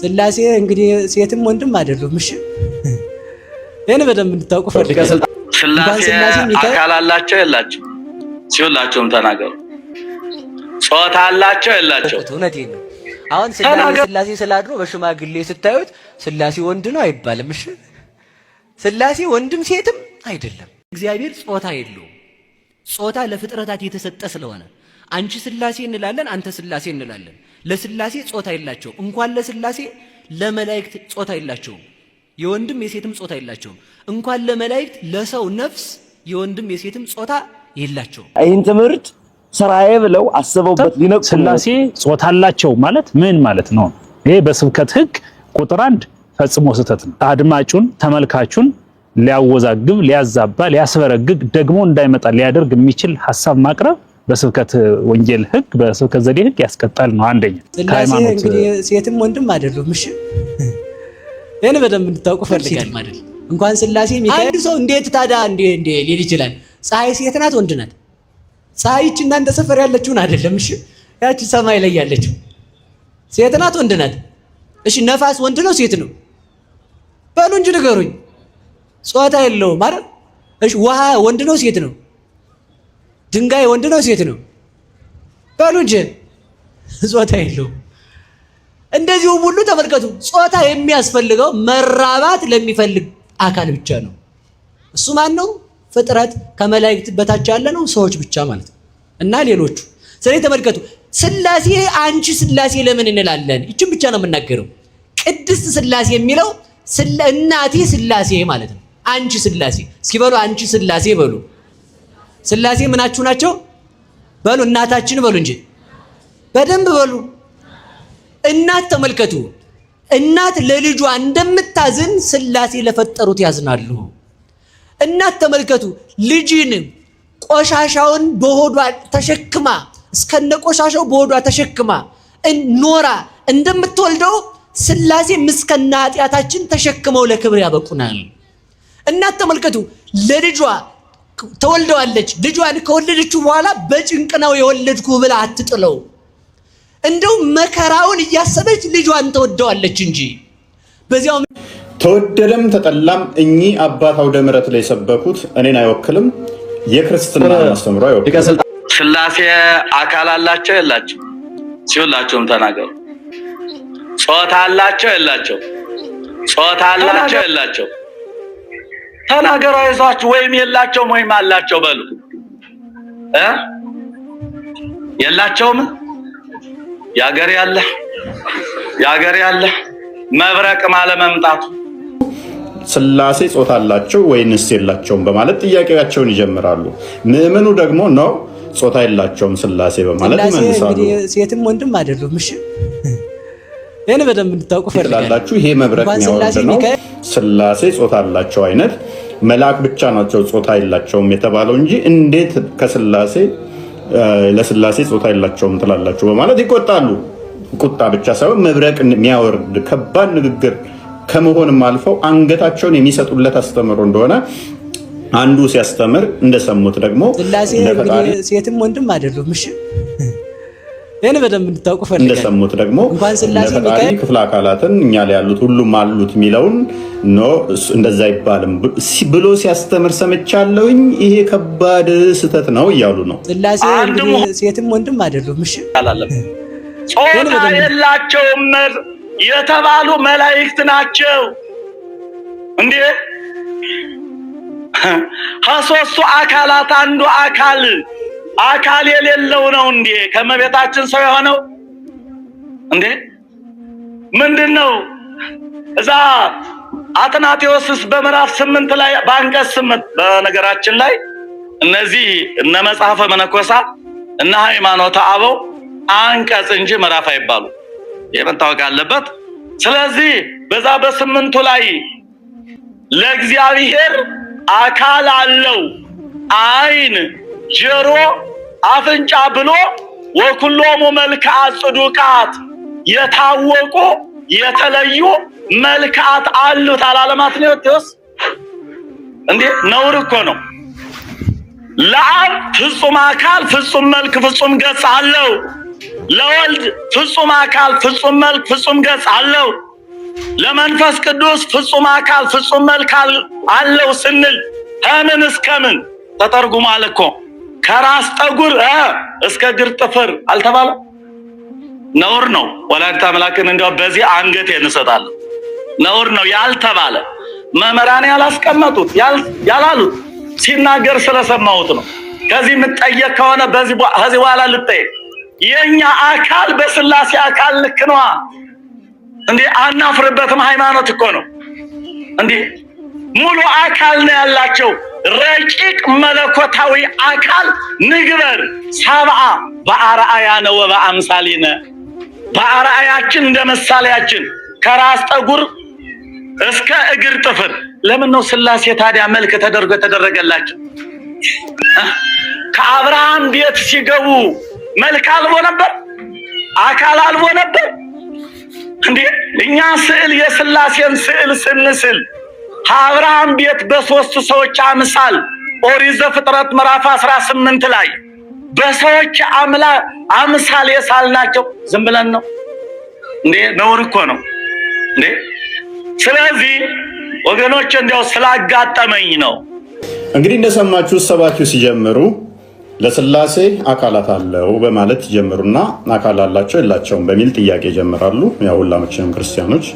ስላሴ እንግዲህ ሴትም ወንድም አይደሉም። እሺ ይህን በደንብ እንድታውቁ ፈልጋለሁ። ስላሴ አካል አላቸው የላቸው? ሲሁላቸውም ተናገሩ። ጾታ አላቸው የላቸው? እውነቴን ነው። አሁን ስላሴ ስላድሮ በሽማግሌ ስታዩት ስላሴ ወንድ ነው አይባልም። እሺ ስላሴ ወንድም ሴትም አይደለም። እግዚአብሔር ጾታ የለውም። ጾታ ለፍጥረታት የተሰጠ ስለሆነ አንቺ ስላሴ እንላለን፣ አንተ ስላሴ እንላለን። ለስላሴ ጾታ የላቸውም። እንኳን ለስላሴ ለመላእክት ጾታ የላቸውም። የወንድም የሴትም ጾታ የላቸውም። እንኳን ለመላእክት ለሰው ነፍስ የወንድም የሴትም ጾታ የላቸውም። ይህን ትምህርት ስራዬ ብለው አስበውበት ሊነቁ ስላሴ ጾታ አላቸው ማለት ምን ማለት ነው? ይሄ በስብከት ሕግ ቁጥር 1 ፈጽሞ ስህተት ነው። አድማጩን ተመልካቹን ሊያወዛግብ፣ ሊያዛባ፣ ሊያስበረግግ ደግሞ እንዳይመጣ ሊያደርግ የሚችል ሀሳብ ማቅረብ በስብከት ወንጌል ሕግ በስብከት ዘዴ ሕግ ያስቀጣል ነው። አንደኛ ስላሴ እንግዲህ ሴትም ወንድም አይደሉም። እሺ ይህን በደንብ እንድታውቁ ፈልጋለሁ። እንኳን ስላሴ ሚካኤል አንድ ሰው እንዴት ታዲያ እንዴ እንዴ ሊል ይችላል። ፀሐይ ሴት ናት ወንድ ናት? ፀሐይ ይህች እናንተ ሰፈር ያለችውን አይደለም። እሺ ያቺ ሰማይ ላይ ያለችው ሴት ናት ወንድ ናት? እሺ ነፋስ ወንድ ነው ሴት ነው? በሉ እንጂ ንገሩኝ። ጾታ የለውም አይደል? እሺ ውሃ ወንድ ነው ሴት ነው? ድንጋይ ወንድ ነው ሴት ነው? በሉ እንጂ ጾታ የለውም። እንደዚሁም ሁሉ ተመልከቱ፣ ጾታ የሚያስፈልገው መራባት ለሚፈልግ አካል ብቻ ነው። እሱ ማን ነው? ፍጥረት ከመላእክት በታች ያለ ነው፣ ሰዎች ብቻ ማለት ነው እና ሌሎቹ። ስለዚህ ተመልከቱ፣ ስላሴ አንቺ ስላሴ ለምን እንላለን? ይችን ብቻ ነው የምናገረው። ቅድስት ስላሴ የሚለው እናቴ ስላሴ ማለት ነው። አንቺ ስላሴ እስኪ በሉ፣ አንቺ ስላሴ በሉ። ስላሴ ምናችሁ ናቸው? በሉ እናታችን በሉ እንጂ በደንብ በሉ። እናት ተመልከቱ፣ እናት ለልጇ እንደምታዝን ስላሴ ለፈጠሩት ያዝናሉ። እናት ተመልከቱ፣ ልጅን ቆሻሻውን በሆዷ ተሸክማ እስከነ ቆሻሻው በሆዷ ተሸክማ ኖራ እንደምትወልደው ስላሴ ምስከና ኃጢአታችን ተሸክመው ለክብር ያበቁናል። እናት ተመልከቱ፣ ለልጇ ተወልደዋለች። ልጇን ከወለደችው በኋላ በጭንቅ ነው የወለድኩ ብላ አትጥለው። እንደው መከራውን እያሰበች ልጇን ተወደዋለች እንጂ በዚያው ተወደደም ተጠላም እኚህ አባት አውደ ምሕረት ላይ የሰበኩት እኔን አይወክልም፣ የክርስትና አስተምሮ አይወክልም። ስላሴ አካል አላቸው የላቸው? ሲሁላቸውም ተናገሩ። ጾታ አላቸው የላቸው? ጾታ አላቸው የላቸው? ተናገሩ። አይዟችሁ፣ ወይም የላቸውም ወይም አላቸው በሉ እ የላቸውም ያገር ያለ ያገር ያለ መብረቅ ማለመምጣቱ ስላሴ ጾታ አላቸው ወይንስ የላቸውም በማለት ጥያቄያቸውን ይጀምራሉ። ምዕመኑ ደግሞ ነው ጾታ የላቸውም ስላሴ በማለት ስላሴ ይመልሳሉ። እንግዲህ ሴትም ወንድም አይደሉም። እሺ ይህን በደንብ እንድታውቁ ፈልጋለሁ። ትላላችሁ ይሄ መብረቅ እንኳን የሚያወርድ ስላሴ ነው። ሚካኤል ስላሴ ጾታ አላቸው አይነት መልአክ ብቻ ናቸው ጾታ የላቸውም የተባለው እንጂ እንዴት ከስላሴ ለስላሴ ጾታ የላቸውም ትላላችሁ በማለት ይቆጣሉ። ቁጣ ብቻ ሳይሆን መብረቅ የሚያወርድ ከባድ ንግግር ከመሆንም አልፈው አንገታቸውን የሚሰጡለት አስተምሮ እንደሆነ አንዱ ሲያስተምር እንደሰሙት ደግሞ ስላሴ ለፈጣሪ እንግዲህ ሴትም ወንድም አይደሉም። እሺ ይህን በደንብ እንድታውቁ ፈልጋለሁ። እንደሰሙት ደግሞ እንኳን ስላሴ ለፈጣሪ ሚካኤል ክፍለ አካላትን እኛ ላይ ያሉት ሁሉም አሉት የሚለውን no እንደዛ አይባልም ብሎ ሲያስተምር ሰምቻለሁኝ። ይሄ ከባድ ስህተት ነው እያሉ ነው። ስላሴ አንድ እንግዲህ ሴትም ወንድም አይደሉም። እሺ አላለም። ጾታ የላቸውም የተባሉ መላእክት ናቸው እንዴ? ከሶስቱ አካላት አንዱ አካል አካል የሌለው ነው እንዴ? ከመቤታችን ሰው የሆነው እንዴ? ምንድን ነው? እዛ አትናቴዎስስ በምዕራፍ 8 ላይ በአንቀጽ 8 በነገራችን ላይ እነዚህ እነ መጽሐፈ መነኮሳት እነ ሃይማኖተ አበው አንቀጽ እንጂ ምዕራፍ አይባሉ። ይህ መታወቅ አለበት። ስለዚህ በዛ በ8ቱ ላይ ለእግዚአብሔር አካል አለው ዓይን፣ ጆሮ፣ አፍንጫ ብሎ ወኩሎሙ መልክዓት ጽዱቃት የታወቁ የተለዩ መልክዓት አሉት አላለም አትናቴዎስ? እንዴ ነውር እኮ ነው። ለአብ ፍጹም አካል ፍጹም መልክ ፍጹም ገጽ አለው። ለወልድ ፍጹም አካል ፍጹም መልክ ፍጹም ገጽ አለው። ለመንፈስ ቅዱስ ፍጹም አካል ፍጹም መልክ አለው ስንል ከምን እስከ ምን ተተርጉሟል እኮ። ከራስ ጠጉር እስከ እግር ጥፍር አልተባለም? ነውር ነው። ወላዲተ አምላክን እንዲያው በዚህ አንገቴን እሰጣለሁ። ነውር ነው ያልተባለ፣ መምህራን ያላስቀመጡት፣ ያላሉት ሲናገር ስለሰማሁት ነው። ከዚህ የምጠየቅ ከሆነ ከዚህ በኋላ ልጠየቅ። የኛ አካል በስላሴ አካል ልክ ነዋ። እንዴ አናፍርበትም። ሃይማኖት እኮ ነው እንዴ። ሙሉ አካል ነው ያላቸው። ረቂቅ መለኮታዊ አካል ንግበር ሰብአ በአርአያነ ወበአምሳሊነ፣ በአርአያችን እንደ ምሳሌያችን ከራስ ጠጉር እስከ እግር ጥፍር። ለምን ነው ስላሴ ታዲያ መልክ ተደርጎ የተደረገላቸው? ከአብርሃም ቤት ሲገቡ መልክ አልቦ ነበር? አካል አልቦ ነበር? እንዴ እኛ ስዕል የስላሴን ስዕል ስንስል ከአብርሃም ቤት በሶስት ሰዎች አምሳል ኦሪት ዘፍጥረት ምዕራፍ 18 ላይ በሰዎች አምሳል የሳልናቸው ዝም ብለን ነው እንዴ? ነውር እኮ ነው እንዴ። ስለዚህ ወገኖች እንዲያው ስላጋጠመኝ ነው። እንግዲህ እንደሰማችሁ ሰባኪው ሲጀምሩ ለስላሴ አካላት አለው በማለት ይጀምሩና አካል አላቸው የላቸውም በሚል ጥያቄ ይጀምራሉ። ያው ሁላችንም ክርስቲያኖች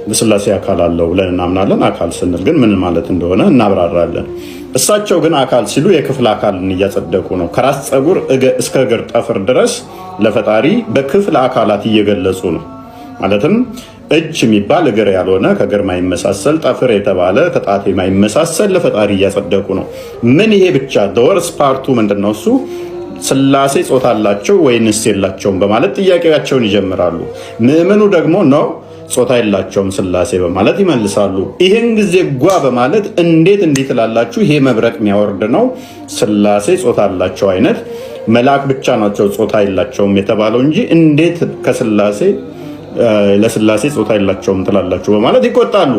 ለስላሴ አካል አለው ብለን እናምናለን። አካል ስንል ግን ምን ማለት እንደሆነ እናብራራለን። እሳቸው ግን አካል ሲሉ የክፍል አካልን እያጸደቁ ነው። ከራስ ፀጉር እስከ እግር ጠፍር ድረስ ለፈጣሪ በክፍል አካላት እየገለጹ ነው። ማለትም እጅ የሚባል እግር ያልሆነ፣ ከእግር ማይመሳሰል፣ ጠፍር የተባለ ከጣት የማይመሳሰል ለፈጣሪ እያጸደቁ ነው። ምን ይሄ ብቻ worst part ኡ ምንድን ነው? እሱ ስላሴ ጾታ አላቸው ወይንስ የላቸውም በማለት ጥያቄያቸውን ይጀምራሉ። ምዕመኑ ደግሞ ነው ጾታ የላቸውም ስላሴ በማለት ይመልሳሉ። ይህን ጊዜ ጓ በማለት እንዴት እንዲህ ትላላችሁ? ይሄ መብረቅ የሚያወርድ ነው። ስላሴ ጾታ አላቸው አይነት መልአክ ብቻ ናቸው ጾታ የላቸውም የተባለው እንጂ እንዴት ከስላሴ ለስላሴ ጾታ የላቸውም ትላላችሁ በማለት ይቆጣሉ።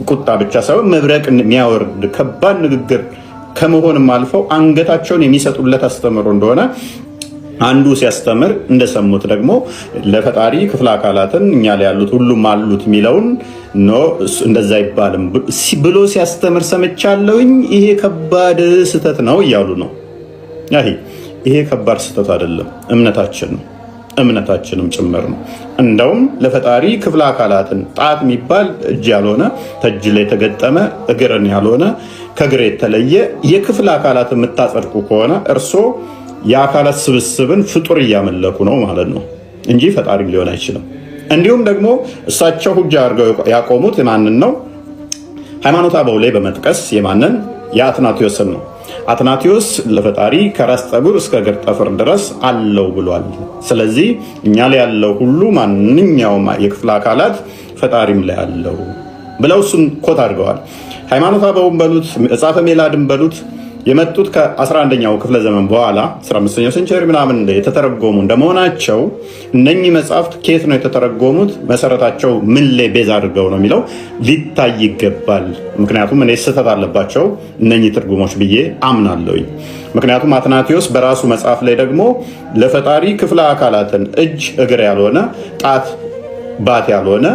ቁጣ ብቻ ሳይሆን መብረቅ የሚያወርድ ከባድ ንግግር ከመሆንም አልፈው አንገታቸውን የሚሰጡለት አስተምህሮ እንደሆነ አንዱ ሲያስተምር እንደሰሙት ደግሞ ለፈጣሪ ክፍለ አካላትን እኛ ላይ ያሉት ሁሉም አሉት የሚለውን no እንደዛ አይባልም ብሎ ሲያስተምር ሰምቻለሁኝ። ይሄ ከባድ ስህተት ነው እያሉ ነው። ይሄ ከባድ ስህተት አይደለም፣ እምነታችን ነው፣ እምነታችንም ጭምር ነው። እንደውም ለፈጣሪ ክፍለ አካላትን ጣት የሚባል እጅ ያልሆነ፣ ከእጅ ላይ የተገጠመ እግርን ያልሆነ፣ ከእግር የተለየ የክፍለ አካላት የምታጸድቁ ከሆነ እርሶ የአካላት ስብስብን ፍጡር እያመለኩ ነው ማለት ነው እንጂ ፈጣሪም ሊሆን አይችልም። እንዲሁም ደግሞ እሳቸው ሁጃ አድርገው ያቆሙት የማንን ነው? ሃይማኖተ አበው ላይ በመጥቀስ የማንን? የአትናቴዎስን ነው። አትናቴዎስ ለፈጣሪ ከራስ ጠጉር እስከ እግር ጠፍር ድረስ አለው ብሏል። ስለዚህ እኛ ላይ ያለው ሁሉ ማንኛውም የክፍለ አካላት ፈጣሪም ላይ አለው ብለው እሱን quote አድርገዋል። ሃይማኖተ አበውን በሉት መጽሐፈ ሜላድን በሉት የመጡት ከ11ኛው ክፍለ ዘመን በኋላ 15ኛው century ምናምን የተተረጎሙ እንደመሆናቸው እነኚህ መጽሐፍት ከየት ነው የተተረጎሙት፣ መሰረታቸው ምን ላይ base አድርገው ነው የሚለው ሊታይ ይገባል። ምክንያቱም እኔ ስህተት አለባቸው እነኚህ ትርጉሞች ብዬ አምናለሁኝ። ምክንያቱም አትናቴዎስ በራሱ መጽሐፍ ላይ ደግሞ ለፈጣሪ ክፍለ አካላትን እጅ እግር ያልሆነ፣ ጣት ባት ያልሆነ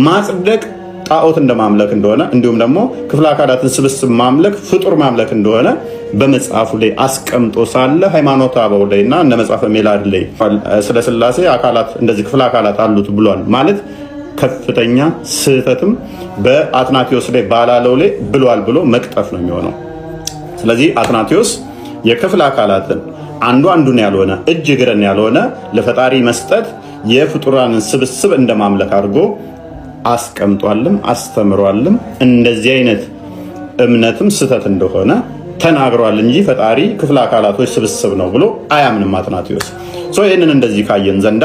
ማጽደቅ ጣዖት እንደማምለክ እንደሆነ፣ እንዲሁም ደግሞ ክፍለ አካላትን ስብስብ ማምለክ ፍጡር ማምለክ እንደሆነ በመጽሐፉ ላይ አስቀምጦ ሳለ ሃይማኖተ አበው ላይ እና እነ መጽሐፈ ሜላድ ላይ ስለ ስላሴ አካላት እንደዚህ ክፍለ አካላት አሉት ብሏል ማለት ከፍተኛ ስህተትም በአትናቴዎስ ላይ ባላለው ላይ ብሏል ብሎ መቅጠፍ ነው የሚሆነው። ስለዚህ አትናቴዎስ የክፍለ አካላትን አንዱ አንዱን ያልሆነ፣ እጅ እግርን ያልሆነ ለፈጣሪ መስጠት የፍጡራንን ስብስብ እንደማምለክ አድርጎ አስቀምጧልም አስተምሯልም። እንደዚህ አይነት እምነትም ስህተት እንደሆነ ተናግሯል እንጂ ፈጣሪ ክፍለ አካላቶች ስብስብ ነው ብሎ አያምንም አትናቴዎስ። ይህንን እንደዚህ ካየን ዘንዳ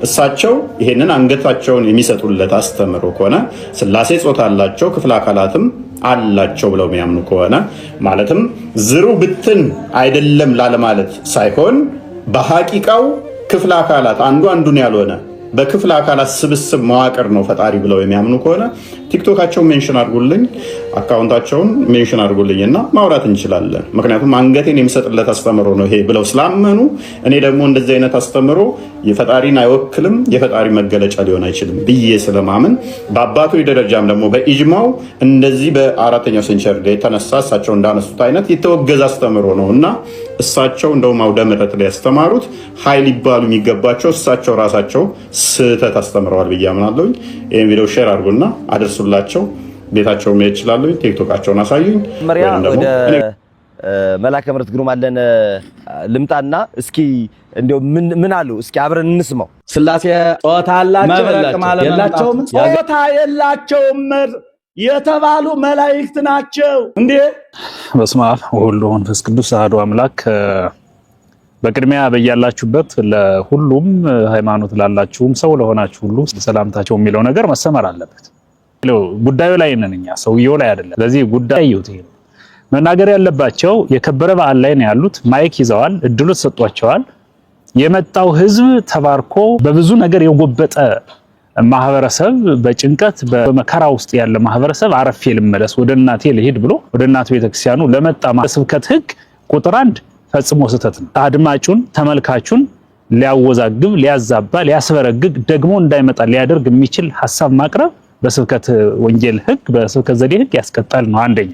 እሳቸው ይሄንን አንገታቸውን የሚሰጡለት አስተምሮ ከሆነ፣ ስላሴ ጾታ አላቸው ክፍለ አካላትም አላቸው ብለው የሚያምኑ ከሆነ፣ ማለትም ዝሩ ብትን አይደለም ላለማለት ሳይሆን በሀቂቃው ክፍለ አካላት አንዱ አንዱን ያልሆነ በክፍለ አካላት ስብስብ መዋቅር ነው ፈጣሪ ብለው የሚያምኑ ከሆነ ቲክቶካቸውን mention አድርጉልኝ፣ account ኣቸውን mention አድርጉልኝ እና ማውራት እንችላለን። ምክንያቱም አንገቴን የሚሰጥለት አስተምሮ ነው ይሄ ብለው ስላመኑ፣ እኔ ደግሞ እንደዚህ አይነት አስተምሮ የፈጣሪን አይወክልም፣ የፈጣሪ መገለጫ ሊሆን አይችልም ብዬ ስለማምን፣ በአባቶች ደረጃም ደግሞ በኢጅማው እንደዚህ በ4ኛው century ላይ የተነሳ እሳቸው እንዳነሱት አይነት የተወገዘ አስተምሮ ነው እና እሳቸው እንደውም አውደ ምሕረት ላይ ያስተማሩት ሀይ ሊባሉ የሚገባቸው እሳቸው ራሳቸው ስህተት አስተምረዋል ብዬ አምናለሁ። ይህን ቪዲዮ share አድርጉና አድርሱላቸው። ቤታቸው መሄድ ይችላሉ። ቲክቶካቸውን አሳዩኝ። መጀመሪያ ወደ መላከ ምሕረት ግሩም አለን ልምጣና እስኪ እንደው ምን ምን አሉ? እስኪ አብረን እንስማው። ስላሴ ጾታ አላቸው የላቸውም? ጾታ የላቸውም የተባሉ መላእክት ናቸው እንዴ? በስመ አብ ወወልድ ወመንፈስ ቅዱስ አሐዱ አምላክ። በቅድሚያ በያላችሁበት ለሁሉም ሃይማኖት ላላችሁም ሰው ለሆናችሁ ሁሉ ሰላምታቸው የሚለው ነገር መሰመር አለበት። ጉዳዩ ላይ ነን እኛ፣ ሰውየው ላይ አይደለም። ስለዚህ ጉዳዩ ይሄ መናገር ያለባቸው የከበረ በዓል ላይ ነው ያሉት። ማይክ ይዘዋል፣ እድሉ ተሰጧቸዋል። የመጣው ህዝብ ተባርኮ በብዙ ነገር የጎበጠ ማህበረሰብ፣ በጭንቀት በመከራ ውስጥ ያለ ማህበረሰብ አረፌ ልመለስ፣ ወደ እናቴ ልሄድ ብሎ ወደ እናቱ ቤተክርስቲያኑ ለመጣ ስብከት ህግ ቁጥር 1 ፈጽሞ ስህተት ነው። አድማጩን ተመልካቹን ሊያወዛግብ፣ ሊያዛባ፣ ሊያስበረግግ፣ ደግሞ እንዳይመጣ ሊያደርግ የሚችል ሀሳብ ማቅረብ በስብከት ወንጌል ህግ፣ በስብከት ዘዴ ህግ ያስቀጣል ነው አንደኛ።